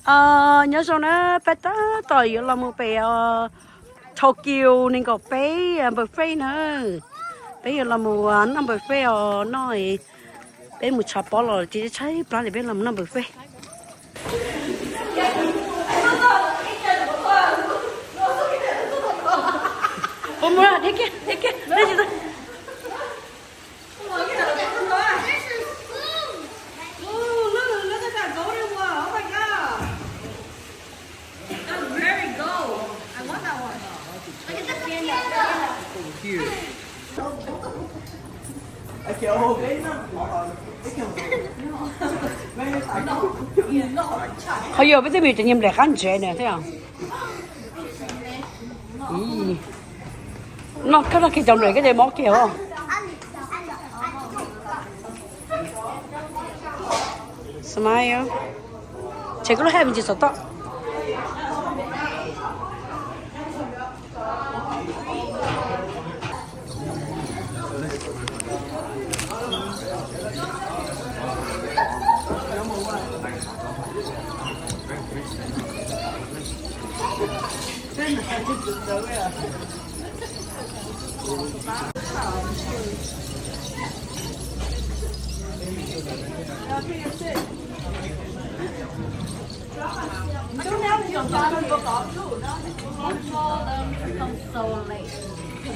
Nyob zoo na, peb tab tom yuav los mus pem Tokyo nees nkaum peb buffet na. Peb yuav los mus noj buffet os, noj, peb mus tshav pob los ces tshaib plab li, peb los noj buffet. Ua mus, dhia kiag, dhia kiag, dhia kiag. Qhov yog peb twb mus cov niag nplaim qab ntsev na thiab. Noj kab noj kiag cov nplaim kab ces mob kiag os. Smile. Tshem koj lub haj me ntsis saum toj.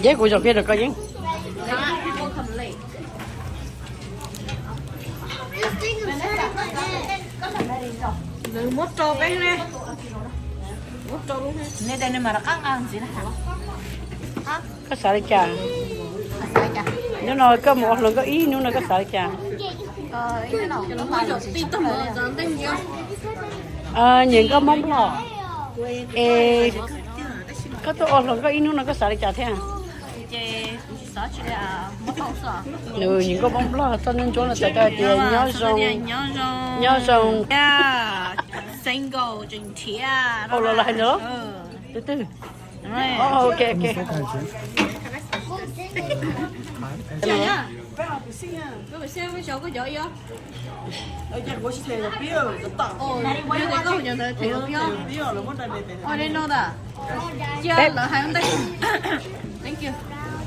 Yeeb, kuv zaum kiag rau koj yeeb. Nws muab rau peb ne. Muab rau lub ne. Koj xav li cas? Hnub no koj mus ua hluas nkauj ib hnub no koj xav li cas? Nyiam nkauj Moob Nplog. Es koj tuaj ua hluas nkauj ib hnub no koj xav li cas thiab? Nws nyiam nkauj Moob Nplog, txoj ntsuab no txawm tau hais tias nyob zoo, nyob zoo. Ua los hais ntawd los? Tus twg? Ok, ok.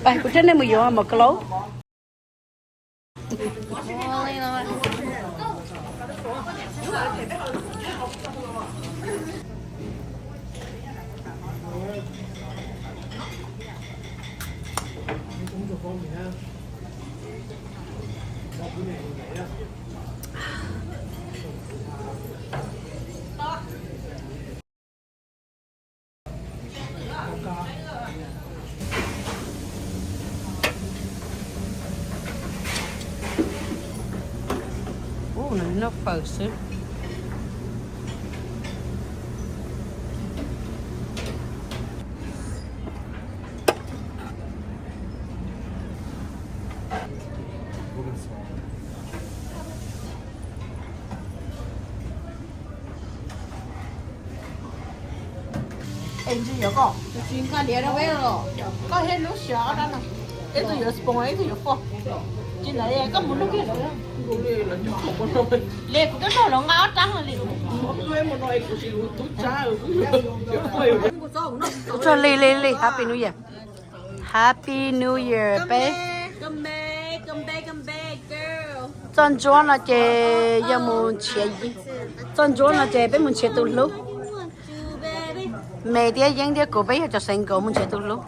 Peb, kuv thiab nej mus yuav mov kalaus. Ub, no noj fawm xwb. Es ntshe yuav koj, tus tsis nqa diav rau peb los, koj thiab lub siav ob rab no. Ib tug yuav spoon, ib tug yuav fork. Tsis ntawd koj mus nug kiag lawv. Li kuv twb nug lawv nqa ob rab li. Ua tsaug li li li, Happy New Year. Happy New Year peb. Txoj ntsuab no ces yog mus nrhiav, txoj ntsuab no ces peb mus nrhiav tus hlub. Me thiab Yeeb thiab kuv peb yog cov single mus nrhiav tus hlub.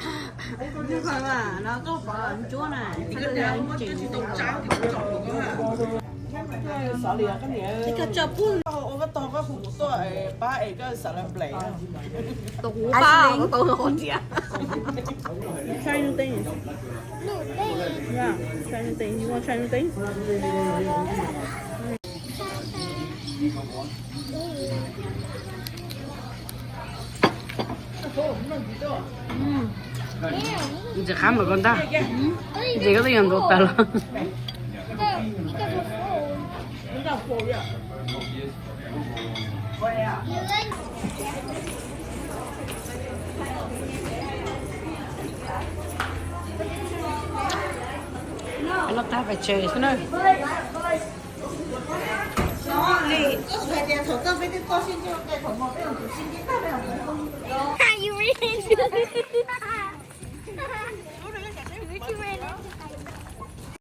Ntxim qab mas koj ntag. Ntxim koj twb yog ntuav tas los. Noj tag pais tsev xwb na. Koj hais tias thaum koj peb twb tuaj sib ntsib ua ke, thaum no peb los sib ntsib tag peb los mus.